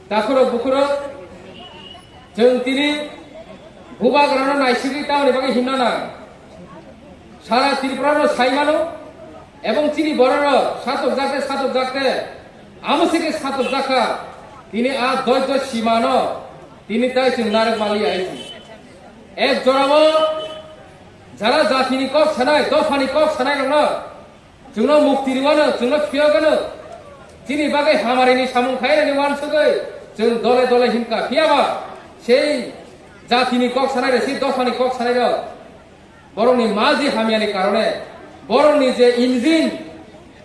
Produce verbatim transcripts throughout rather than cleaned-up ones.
Takhurok bukhurok, chwng tini bubagrano naisigwi tamoni bagwi himna nang. Sara Tripurano saimano, ebong chini bororok satok jakte, satok jakte, amo sike satok jakha, tini a doito simano, tini tai chwng narwk maliya aisi. Ek jorao jara jatini kok sanai, dophani kok sanai rokno, chwngno mukti rwano, chwngno phiyogano, chini bagwi hamarini samung khairani uansugwi chwng dole dole himkha. Phiyaba sei jatini kok sanai rok, sei dophani kok sanai rok, borokni maji hamyani karone, borokni je engine,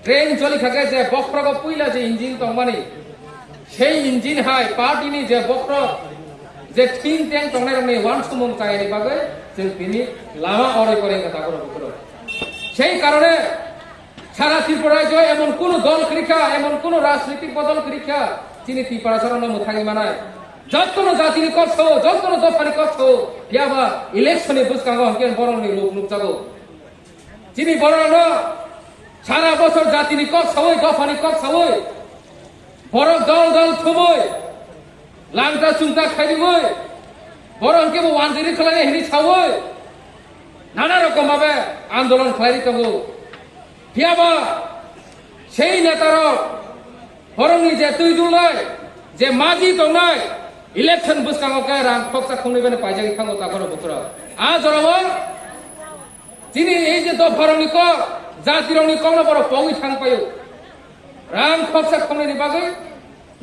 train choli khake je bokhrogo puila je engine tongmani, sei engine hai party ni je bokhorok, je think tank tongnai rokni uansukmung chayani bagwi chwng tini lama oroi koroi wngkha takhurok bukhurok. Sei karone sara Tripura rajyo emon kuno dol kwrwikha, emon kuno rajnitik bodol kwrwikha, chini Tiprasarokno mwthangwi manai. Jottono jatini kok sao, jottono dophani kok sao, phiyaba election ni bwskango hwnkhe borokni ruk nukjago. Chini borokno sara bosor jatini kok sawi, dophani kok sawi, borok dol dol thumwi, langta chungta khairwi, borok hwnkhe bo wanjiri khlainai hinwi sawi, nana rokom babe andolon khlairwi tongo. Phiyaba sei netarok borokni je twi dulnai, je maji tongnai, election bwskango khe rang khoksa khoknwi bai paijagwi thango takhurok bukhurok. A jorao chini ei je dopharokni kok, jatirokni kokno borok pogwi thang paio. Rang khoksa khoknwini bagwi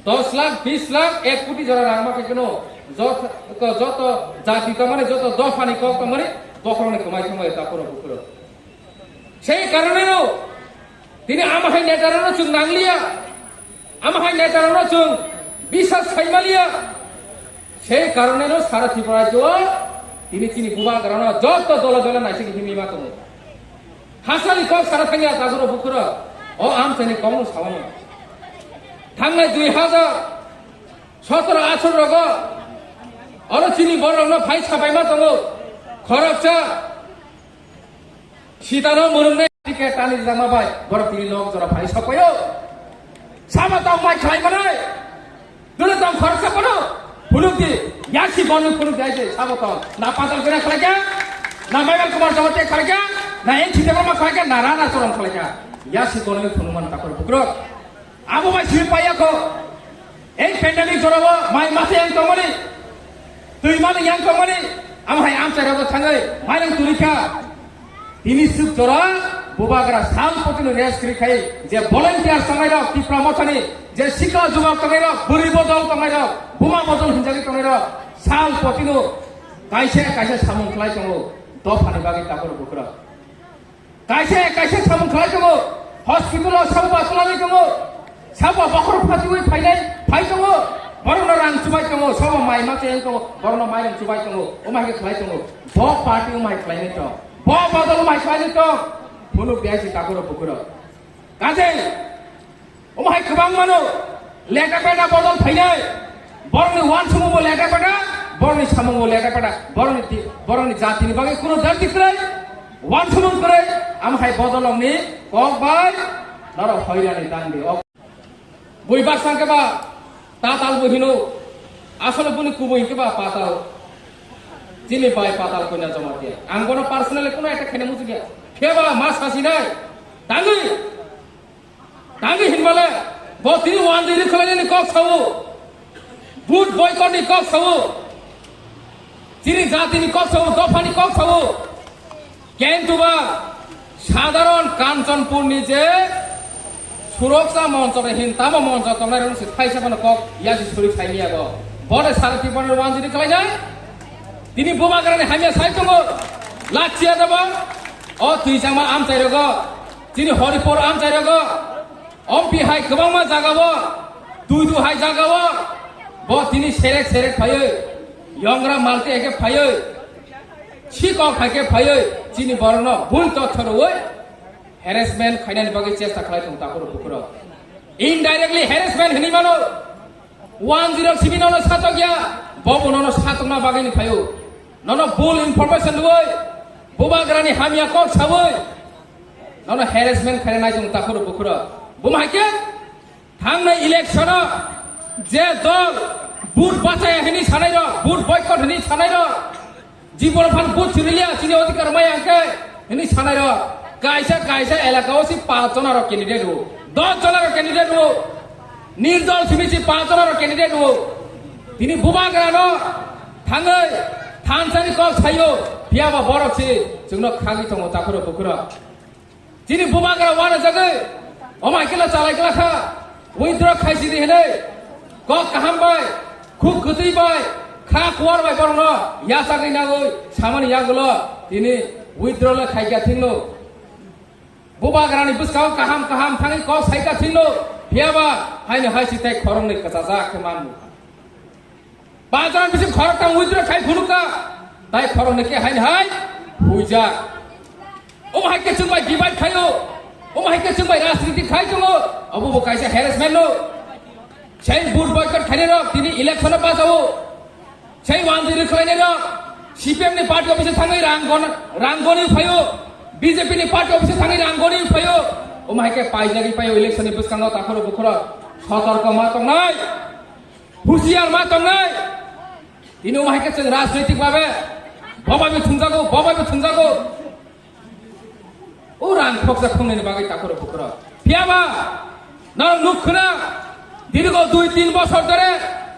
dos lakh, bis lakh, ek koti jora rang ma khe kheno jot-, joto jati tongmani, joto dophani kok tongmani, bokhorokni kwmai thangbai takhurok bukhurok. Sei karoneno tini ama hai netarokno chwng nangliya, ama hai netarokno chwng bisas khaimaliya. Sei karoneno sara Tripura rajyo tini chini bubagrano joto dole dole naisingwi himwi ma tongo. Hasani kok sara thangya takhurok bukhurok, o amchaini kokno sawano. Thangnai dui hajar sotoro atharo rogo oro chini borokno phai sapaima tongo. Khoroksa Sitano mwnwngnai ticket tani rijak ma bai, borok tini nok jora phai sok paio. Sama tong mai khlai manai. Dole tong khoroksa kono. Phunuk di, yasi bonwi phunuk di aise, sabo tong. Na Patal Kanya khlai kya? Na Maibar Kumar Jamatia khlai kya? Na N Sita Barma khlai kya? Na Rana Choron khlai kya? Yasi bonwi phunuk man takhurok bukhurok. Abo bai simi paiya kho. Ei pandemic jorao mai masa yang tongmani, twi mani yang tongmani, amo hai amchai rogo thangwi mairang turi kha. Tini swk jora bubagra sal potino rest kri khai je volunteer tongnai rok, Tipra Mothani je sikla jubak tongnai rok, bwrwi bodol tongnai rok, buma bodol hinjagwi tongnai rok, sal potino kaisa kaisa samung khlai tongo dophani bagwi takhurok bukhurok. Kaisa kaisa samung khlai tongo, hospital o sabo ba twlangwi tongo, sabo bokhorok phachiwi phainai phai tongo, borokno rang chubai tongo, sabo mai ma chayang tongo, borokno mairang chubai tongo, omo hai khe khlai tongo. Bo party omo hai khlainai tong, bo bodol omo hai khlainai tong, phunuk diya si takhurok bukhurok. Kajai Omo hai kwbang mano, leta peta bodol phainai. Borokni uansukmung bo leta peta, borokni samung bo leta peta, borokni ti-, borokni jatini bagwi kuno darti kwrwi, uansukmung kwrwi, amo hai bodol ongni kok bai norok hoirani tangdi. Ok. Bui baksa hwnkhe ba tatal bo hino, asole boni kubui hwnkhe ba patal. Chini bai patal koina joma tiya. Ang bono personally kuno ekta khaina muchukya. Phiya ba ma sasinai. Tangwi. Tangwi hinmale, bo tini wanjwi rwkhlainani kok sao, vote boycott ni kok sao, chini jatini kok sao, dophani kok sao. Kintu ba sadharon Kanchanpur ni je suroksha moncho re hin tamo moncho tongnai rok se thaisa phano kok yasi suri khaimiya bo. Bole sara Tripura ni wanjwi rwkhlainai. Tini bubagrani hamya sai tongo. Lachia da ba. O twijangma amchai rogo. Chini Horipur amchai rogo. Ompi hai kwbangma jagao, tui tui hai jagao, bo tini serek serek phaiwi, yongra malte eke phaiwi, sikok hai khe phaiwi, chini borokno bul totho rwwi harassment khainani bagwi chesta khlai tongo takhurok bukhurok. Indirectly harassment hinwi mano, wanjwirok simi nono satokya, bo bo nono satokna bagwi ni phaio, nono bul information rwwi, bubagrani hamya kok sawi, nono harassment khainai tongo takhurok bukhurok. Buma hai khe? Thangnai election o Je dol vote bachaya hini sanai rok, vote boycott hini sanai rok, jibon phan vote sirilia chini odhikar maya hwnkhe hini sanai rok, kaisa kaisa elaka o si panch jona rok candidate o, dos jona rok candidate o, nirdol simi si panch jona rok candidate o, tini bubagra no thangwi thansani kok sayo, phiyaba borok si chwngno khagwi tongo takhuro bukhuro. Chini bubagra wana jagwi, omo hai kheno chalai glakha, withdraw khaisidi hinwi, kok kaham bai, khuk kwtwi bai, kha kuar bai borokno yachagwi nagwi samani yagulo tini withdraw le khaikha thwngno. Bubagrani bwskango kaham kaham thangwi kok saikha thwngno, phiyaba haino hai si tei khoroknwi kwchajak khe manmukha. Panch jona bising khoroktham withdraw khai phunukha, tai khoroknwi khe haini hai huijak. Omo hai khe chwng bai divide khaio, omo hai khe chwng bai rajniti khai tongo, obo bo kaisa harassment no. Sei vote boycott khainai rok tini election o bachao. Sei wanjwi rwkhlainai rok C P M ni party office thangwi rang gon-, rang goni phaio, B J P ni party office thangwi rang goni phaio. Omo hai khe paijagwi phaio election ni bwskango takhuro bukhuro. Sotorko ma tongnai. Husiar ma tongnai. Tini omo hai khe chwng rajnoitik babe bobai bo thumjago, bobai bo thumjago. O rang khoksa khongnani bagwi takhuro bukhuro. Phiyaba norok nuk khna, dirgo dui tin bosor dhore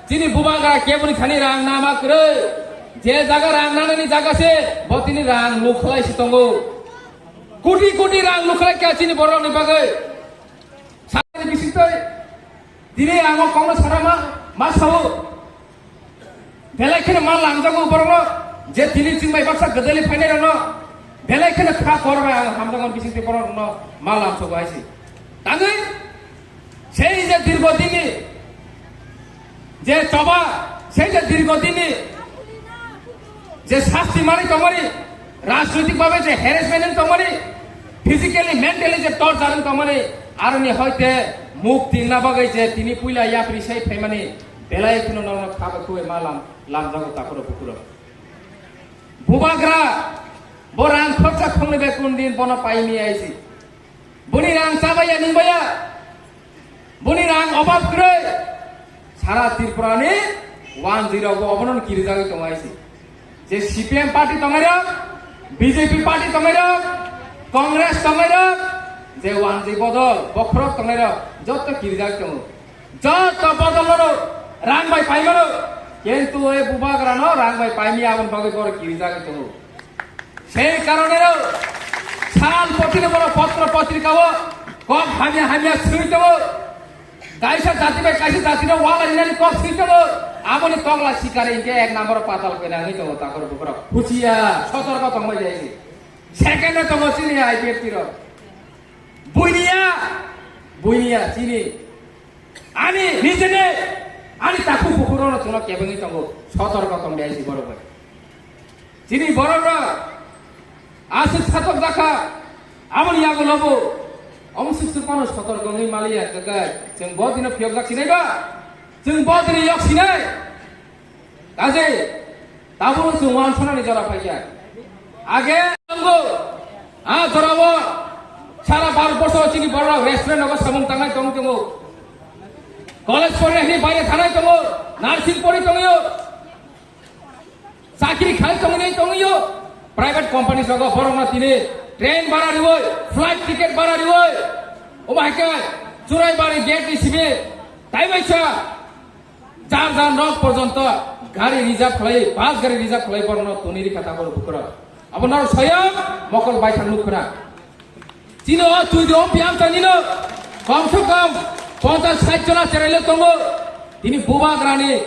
chini bubagra keboni thani rang nama kwrwi. Je jaga rang nanani jaga se bo tini rang nuk khlai si tongo. Koti koti rang nuk khlai kha chini borokni bagwi. Sakni bisingtwi tini ang o kokno sana ma, ma sao. Belai kheno ma lamjago borokno, je tini chwng bai baksa gwdali phainairokno belai kheno kha kor bai ang hamjakmani bisingtwi borokno ma lamsogo hai se. Tangwi sei je dirgo dini je choba, sei je dirgo dini je sasti manwi tongmani, rajnoitik babe je harassment wng tongmani, physically, mentally je torture wng tongmani, aroni hoite mukti wngna bagwi je tini puila yapri sai phaimani, belai kheno norokno kha bai khwbai ma lam, lamjago takhuro bukhuro. Bubagra, bo rang khorsa khongnwi bai kun din bono paimi aisi. Boni rang chabaya nungbaya. Boni rang obab kwrwi. Sara Tripura ni wanjwi rok bo obono kirijagwi tongo aisi. Je C P M party tongnai rok, B J P party tongnai rok, Congress tongnai rok, je wanjwi bodol, bokhorok tongnai rok, joto kirijagwi tongo. Joto bodol no rang bai paimano, kintu e bubagra no rang bai paimi aboni bagwi borok kirijagwi tongo. Sei karone rok sal potino borok potro potrika o kok hamya hamya swi tongo. Kaisa jati bai kaisa jati no wala rinani kok swi tongo. Aboni tokla sikare hingke ek number patal koi nangwi tongo takhor bukhorok. Huchiya, sotorko tongbai jai. Second e tongo chini I P F T rok. Buiniya, buiniya chini. Ani nijeni, ani takhuk bukhuk rokno chwngno kebengwi tongo, sotorko tong de aisi borok bai. Chini borok rok aswk satok jakha, aboni yago lobo, omo swk swk phano sotorko wngwi maliya, kakai chwng bo dino phiyok jak sinai ba, chwng bo dino yok sinai. Kaje, tabuk chwng uansuknani jora phaikha. Age tongo, a jorao sara Bharat borsho chini borok restaurant nogo samung tangnai tong tongo. College porina hini baire thanai tongo, nursing pori tongyo. Chakri khai tongwi tongyo. Private companies rogo borokno tini train bara riwi, flight ticket bara riwi. Omo hai khe Churaibari gate ni simi taibaisa jar jar nok porjonto gari reserve khlai, bus gari reserve khlai borokno toni rikha taboro bukhura. Abo norok soyang mokol baithang nukhuna. Chini o twi de o piyam tanino kom se kom ponchas sait jona cherai le tongo. Tini bubagrani